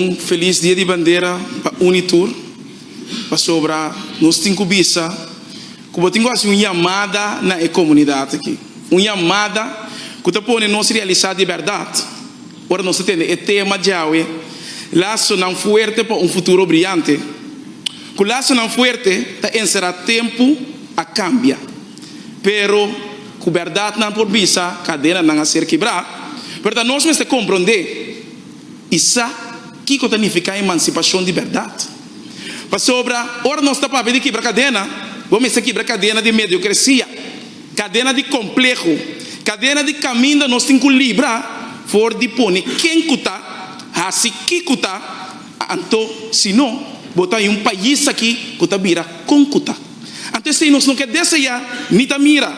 Un felis Dia di Bandera pa un i tur, pasobra nos tin ku bisa ku bo tin ku hasi un yamada na e komunidat aki, un yamada ku ta pone nos realisá di bèrdat ora nos ta tende e tema djawe, Lasonan fuerte pa un futuro briante. Ku lasonan fuerte ta enserá tempu a kambia, pero ku bèrdat nan por bisa kadenanan a ser kibrá, pero ta nos mester komprondé. I sa kiko ta nifiká emansipashon di bèrdat. Pasobra ora nos ta papia di kibra kadena, bo mester kibra kadena di mediokresia, kadena di kompleho, kadena di kaminda nos tin ku libra for di pone ken ku ta, hasi kiko ta, anto si no, bo ta un pais aki ku ta bira kon ku ta. Anto esei nos no ke deseá ni ta mira.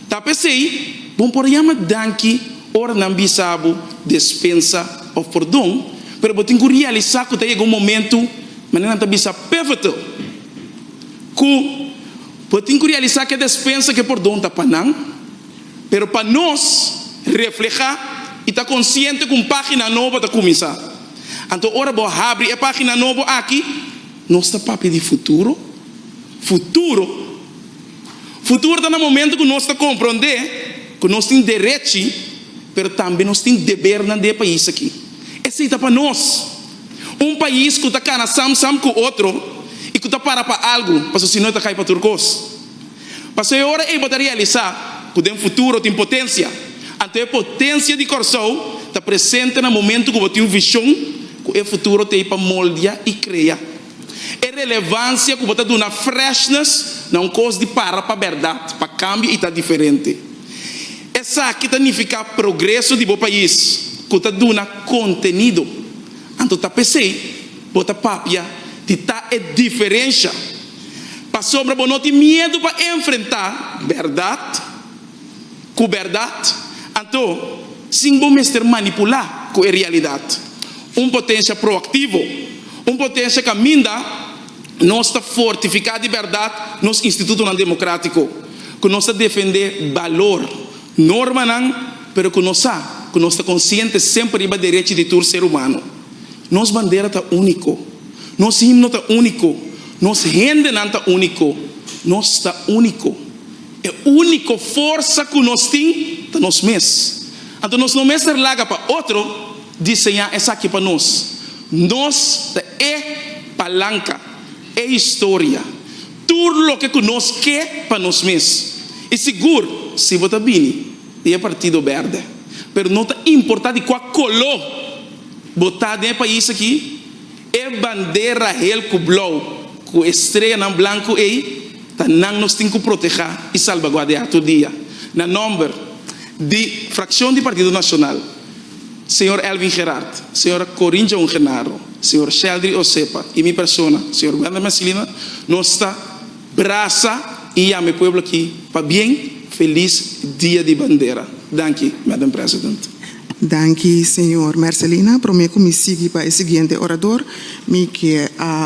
Ta p'esei bo por yama danki ora nan bisa bo despensa òf pordon, pero bo tin ku realisá ku ta yega un momentu, manera nan ta bisa pivotal, ku bo tin ku realisá ku e despensa ku e pordon ta pa nan, pero pa nos reflehá i ta konsiente ku un página nobo ta kuminsá. Anto ora bo habri e página nobo aki, nos ta papia di futuro, futuro. Futuro ta na momento ku nos ta komprondé ku nos tin derechi, pero tambe nos tin debernan den e pais aki. Esei ta pa nos. Un pais ku ta kana sam sam ku otro i ku ta para pa algu, pasobra si no e ta kai pa tur kos. Pasobra e ora ei bo ta realisá ku den futuro tin potensia. Anto e potensia di Kòrsou ta presente na momento ku bo tin un vishon ku e futuro t'ei pa moldia i krea. E relevansia ku bo ta duna freshness na un kos di para pa bèrdat, pa kambio i ta diferente. Esaki ta nifiká progreso di bo pais ku ta duna kontenido. Anto ta p'esei bo ta papia di ta e diferensha. Pasobra bo no tin miedu pa enfrentá bèrdat. Ku bèrdat, anto, sin bo mester manipulá ku e realidat. Un potensia proaktivo, un potensia kaminda nos ta fortifiká di bèrdat nos institutonan demokrátiko, ku nos ta defendé balor, normanan, pero ku nos sa ku nos ta konsiente semper riba derechi di tur ser humano. Nos bandera ta úniko, nos himno ta úniko, nos hendenan ta úniko, nos ta úniko. E úniko forsa ku nos tin ta nos mes. Anto nos no mester laga pa otro diseñá esaki pa nos. Nos ta e palanka, e historia, tur loke ku nos ke pa nos mes. I sigur si bo ta bini di e partido bèrdè, pero no ta importá di kua koló bo ta den e pais aki, E bandera hel ku blou ku e streanan blanku ei ta nan nos tin ku protehá i salbaguardiá tur dia. Na nòmber di frakshon di Partido Nashonal, señor Elvin Gerard, señora Corinne Joan Genaro, señor Sheldry Osepa i mi persona, señor Wender Mercelina, nos ta brasa i yama e pueblo aki pabien felis Dia di Bandera. Danki, Madam President. Danki señor Mercelina. Prome ku mi sigui pa e siguiente orador, mi ke a.